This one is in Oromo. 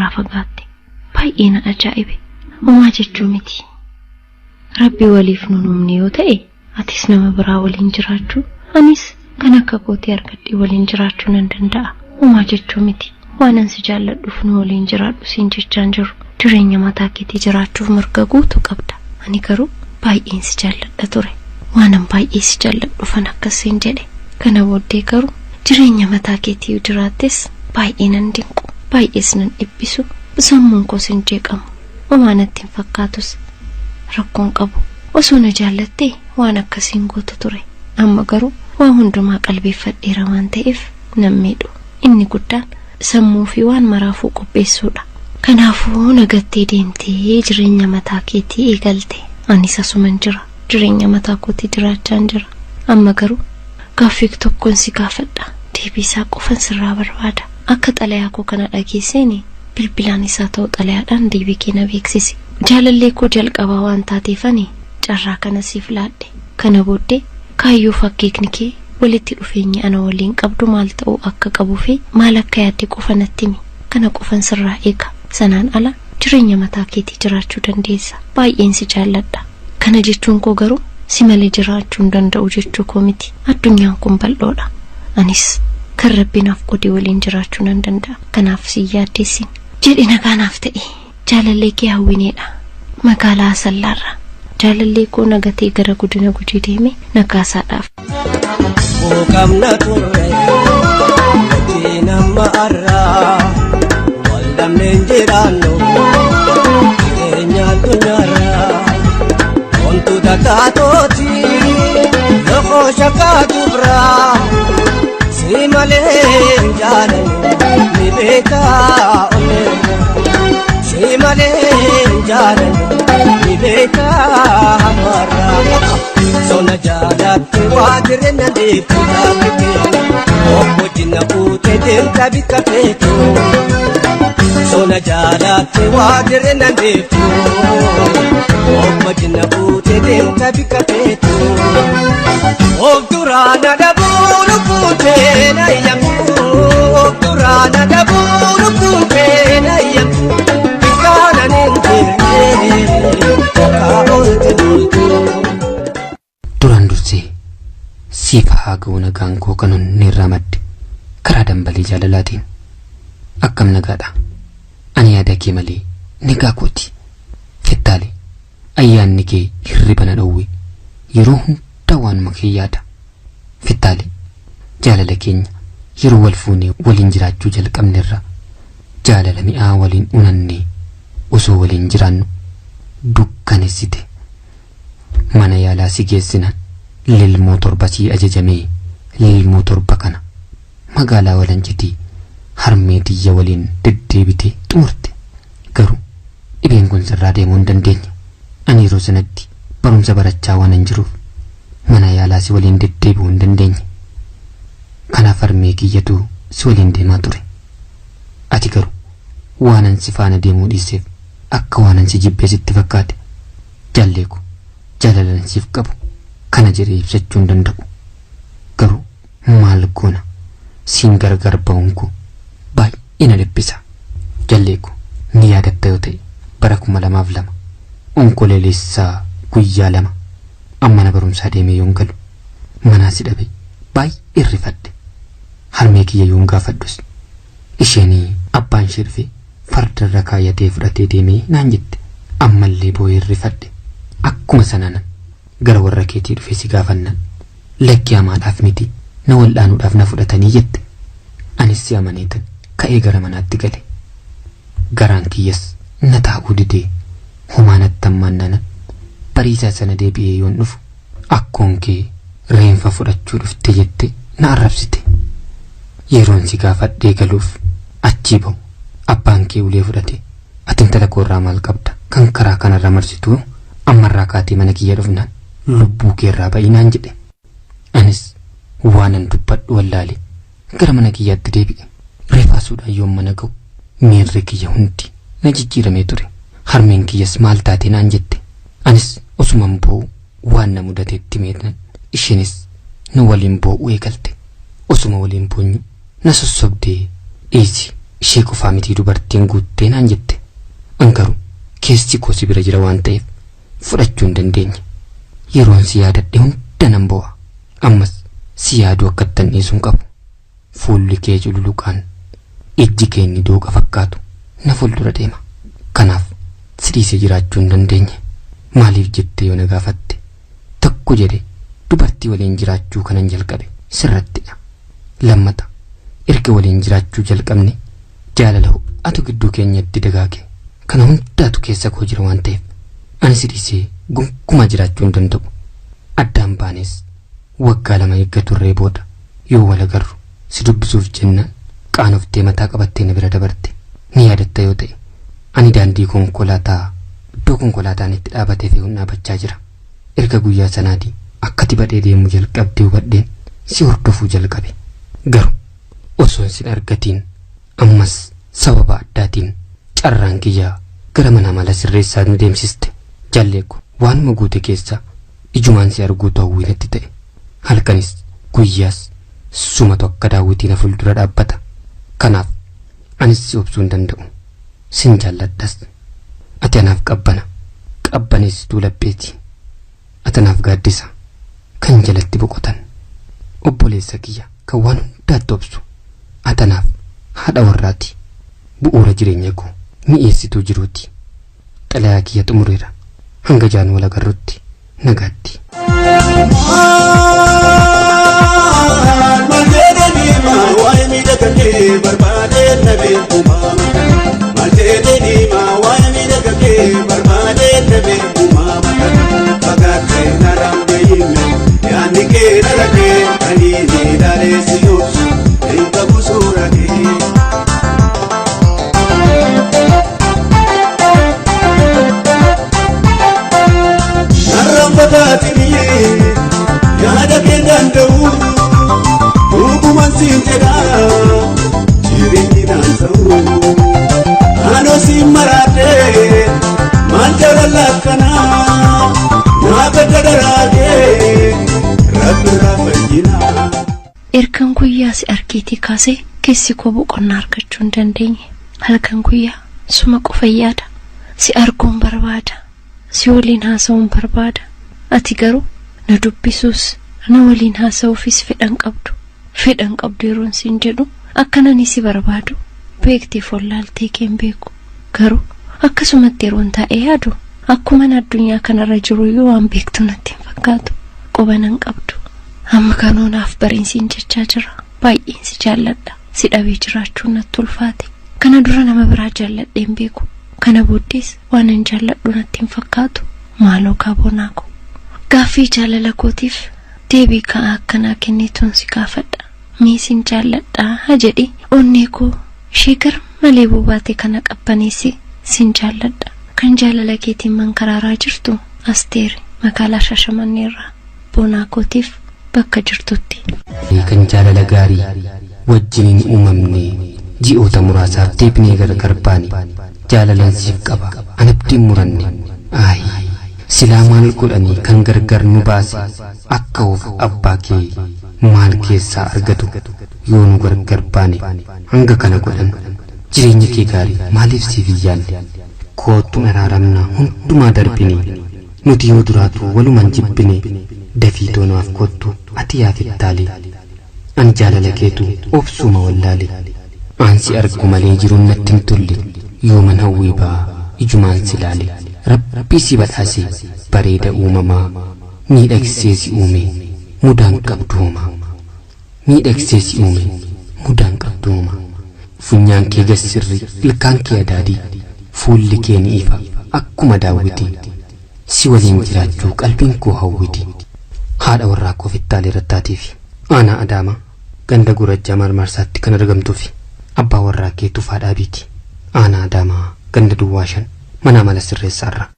narraa fagaatte. Baay'ee na ajaa'ibe. Homaa jechuu miti. Rabbi waliif nu uumne yoo ta'e atis nama biraa waliin jiraachuu anis kan akka kootii argadhee waliin jiraachuu nan danda'a. Homaa jechuu miti. Waan an si jaalladhuuf nu waliin jiraadhu siin jechaan jiru. Jireenya mataa keetii jiraachuuf mirga guutuu qabda. Ani garuu baay'een si jaalladha ture. Waan an baay'ee si jaalladhuufan akkas siin jedhe. Kana booddee garuu jireenya mataa keetii jiraattes baay'ee nan dinqu. Baay'ees nan dhiphisu. Sammuun koos hin jeeqamu. Homaa natti hin fakkaatus. Rakkoon qabu. Osoo na jaallattee waan akkasiin gootu ture. Amma garuu waa hundumaa qalbeeffadheera waan ta'eef nan miidhu. Inni guddaan sammuu fi waan maraafuu qopheessuudha. Kanaafuu nagattee deemtee jireenya mataa keetii eegalte. Anis asuman jira. Jireenya mataa kootii jiraachaan jira. Amma garuu gaaffii tokkoon si gaafadha. Deebii isaa qofan sirraa barbaada. Akka xalayaa koo kana dhageesseen bilbilaan isaa ta'u xalayaadhaan deebii kee na beeksisi. Jaalallee koo jalqabaa waan taateefani carraa kana siif laadhe. Kana booddee kaayyoo fakkeekni kee walitti dhufeenyi ana waliin qabdu maal ta'uu akka qabuu fi maal akka yaadde qofa natti himi. Kana qofan sirraa eega. Sanaan ala jireenya mataa keetii jiraachuu dandeessa. Baay'een si jaalladha. Kana jechuun koo garuu si malee jiraachuu hin danda'u jechuu koo miti. Addunyaan kun bal'oodha. Anis kan rabbi naaf qoodee waliin jiraachuu nan danda'a. Kanaaf si yaaddeessin. Jedhi nagaa naaf ta'e. Jaalallee kee hawwineedha. Magaalaa Asallaarraa. Jaalallee koo nagatee gara godina Gujii deeme nagaasaadhaaf. Qabna turre wajjin amma arraa wal dhabneen jiraannu jireenya addunyaarraa wantu tataatooti loqoo shakkaa dubraa si malee hin jaalannu ni beekaa onneerra si malee hin jaalannu ni beekaa hamarraa. Sona jaalatti waa jireenya deemtu taatee obbo Jinna fuutee deemta bikka feetu. Sona jaalatti waa jireenya deemtu obbo Jinna fuutee deemta bikka feetu. Of duraa na dhabuu lubbuutee na yammu of duraa na dhabuu lubbuutee na yammu bikkaana hin jirre tokkaa oolte bultu. Duraan dursee siif haa ga'u nagaan koo kan onnee irraa madde karaa dambalii jaalalaatiin. Akkam nagaadha. Ani yaada kee malee nagaa kooti. Fettaale ayyaanni kee hirriba na dhowwe yeroo hunda waanuma kee yaada. Fettaale jaalala keenya yeroo wal fuunee waliin jiraachuu jalqabnerra jaalala mi'aa waliin unannee osoo waliin jiraannu dukkanessite. Mana yaalaa si geessina lilmoo torba sii ajajamee lilmoo torba kana magaalaa Walancitii harmee tiyya waliin deddeebitee xumurte. Garuu dhibeen kun sirraa deemuu hin dandeenye. Ani yeroo sanatti barumsa barachaa waan hin jiruuf mana yaalaa si waliin deddeebi'uu hin dandeenye. Kanaaf harmee kiyyatu si waliin deemaa ture. Ati garuu waanan si faana deemuu dhiiseef akka waanan si jibbee sitti fakkaate. Jaallee ko jaalalan siif qabu kana jedhee ibsachuu hin danda'u. Garuu maal goona siin gargar ba'uun koo baay'ee na dhiphisa. Jaallee ko ni yaadatta yoo ta'e bara 2002 onkololeessaa guyyaa 2 amma mana barumsaa deemee yoon galu manaa si dhabe baay'ee rifadhe. Harmee kiyya yoon gaafadhus isheen abbaan ishee dhufe fardarra kaayyatee fudhatee deemee naan jette. Ammallee boo'ee rifadhe. Akkuma sanaan gara warra keetii dhufe si gaafannaan lakki hamaadhaaf miti na wal'aanuudhaaf na fudhatanii jette. Anis si amaneetan ka'ee gara manaatti gale. Garaan kiyyas na taa'uu didee homaa natti hammaannaan bariisaa sana deebi'ee yoon dhufu akkoon kee reenfa fudhachuu dhufte jette na arrabsite. Yeroon si gaafadhee galuuf achii ba'u abbaan kee ulee fudhate ati intala koorraa maal qabda kan karaa kanarra marsituu ammarraa kaatee mana kiyya dhufnaan lubbuu keerraa ba'inaan jedhe. Anis waanan dubbadhu wallaale gara mana kiyyaatti deebi'e. Rifaasuudhaan yoon mana ga'u miirri kiyya hundi na jijjiiramee ture. Harmeen kiyyas maal taate naan jette. Anis osuman boo'u waan na mudateetti meetan isheenis nu waliin boo'uu eegalte. Osuma waliin boonyu na sossobdee dhiisi Ishee qofaa mitii dubartiin guuttee naan jette. An garuu keessi koo si bira jira waan ta'eef fudhachuu hin dandeenye. Yeroon si yaadadhe hunda nan bo'a. Ammas si yaaduu akka ittan dhiisuu hin qabu. Fuulli kee cululuqaan ijji kee inni dooqa fakkaatu na fuuldura deema. Kanaaf si dhiisee jiraachuu hin dandeenye. Maaliif jettee yoo na gaafatte tokko jedhe dubartii waliin jiraachuu kanan jalqabe sirrattidha. Lammata erga waliin jiraachuu jalqabne jaalala ho'atu gidduu keenyatti dagaage. Kana hundaatu keessa koo jira waan ta'eef ani si dhiisee gonkumaa jiraachuu hin danda'u. Addaan baanes waggaa 2 eegga turree booda yoo wal agarru si dubbisuuf jennaan qaanoftee mataa qabattee na bira dabarte. Ni yaadatta yoo ta'e ani daandii konkolaataa iddoo konkolaataan itti dhaabatee fe'uun dhaabachaa jira. Erga guyyaa sanaatii akkati badhee deemuu jalqabdee hubadheen si hordofuu jalqabe. Garuu osoo sin argatiin ammas sababa addaatiin carraan kiyyaa gara mana amala sirreessaa nu deemsiste. Jaalleekko waanuma guute keessa ijumaan si arguu ta'uu natti ta'e. Halkanis guyyaas sumatu akka daawwitii na fuuldura dhaabbata. Kanaaf anis si obsuu hin danda'u. Sin jaalladhas. Ati anaaf qabbana. Qabbaneessituu lapheeti. Ati anaaf gaaddisa. Kan jalatti boqotan. Obboleessa kiyya kan waan hundaatti obsu. Ati anaaf haadha warraati. Bu'uura jireenya koo mi'eessituu jiruuti. Xalayaa kiyya xumureera. Hanga jaan wal agarrutti nagaatti. Yaada kee danda'u dhugumaan siin jedha jireenyi naan ta'u anoo siin maraadhee maal jaalala akkanaa naa gadda daraagee rabbi irraa fayyina. Ergan guyyaa si argeetii kaasee keessi koo boqonnaa argachuu hin dandeenye. Halkan guyyaa suma qofa yaada. Si arguun barbaada. Si waliin haasa'uun barbaada. Ati garuu na dubbisuus na waliin haasa'uufis fedhan qabdu. Fedhan qabdu yeroon siin jedhu akkanan si barbaadu beekteef wallaaltee kee hin beeku. Garuu akkasumatti yeroon taa'ee yaadu akkuman addunyaa kanarra jiruyyuu waan beektu natti hin fakkaatu. Quba nan qabdu. Amma kanuu naaf bariin jechaa jira. Baay'een si jaalladha. Si dhabee jiraachuun natti ulfaate. Kana dura nama biraa jaalladhee hin beeku. Kana booddees waan hin jaalladhu natti hin fakkaatu. Maaloo kaabonaa ko. Gaaffii jaalala kootiif deebii ka'aa akkanaa kennituun si gaafadha. Mee sin jaalladhaa jedhi onnee koo ishee gar malee bobaate kana qabbaneessi sin jaalladha. Kan jaalala keetiin mankaraaraa jirtu Asteer magaalaa Shaashamanneerraa bonaa kootiif bakka jirtutti. Kan jaalala gaarii wajjiniin uumamne ji'oota muraasaaf deebinee gargar baane jaalalan siif qaba anabdiin muranne. Ayi silaa maal godhanii kan gargar nu baase akka of abbaa kee maal keessaa argatu yoo nu gargar baane hanga kana godhan jireenya kee gaarii maaliif siif hin yaalle koottu araaramna hundumaa darbine nuti yoo duraatu walumaan jibbine dafii toonaaf koottu ati yaafittaalee an jaalala keetu obsuma wallaale aan si argu malee jiruun natti hin tolle yooman hawwii baa ijumaan si laale rabbii si badhaase bareeda uumamaa miidhagsee si uume mudaan qabdu homaa miidhagsee si uume mudaan qabdu homaa funyaan kee gassirri ilkaan kee adaadii fuulli kee ni ifa akkuma daawwitii si waliin jiraachuu qalbiin koo hawwiti. Haadha warraa koo Fittaalee Rattaatiifi aanaa Adaamaa ganda Gurrachaa Marmarsaatti kan argamtuufi abbaa warraa kee Tufaa Dhaabiiti. Aanaa Adaamaa ganda Duwwaa 5 mana amala sirreessaarra.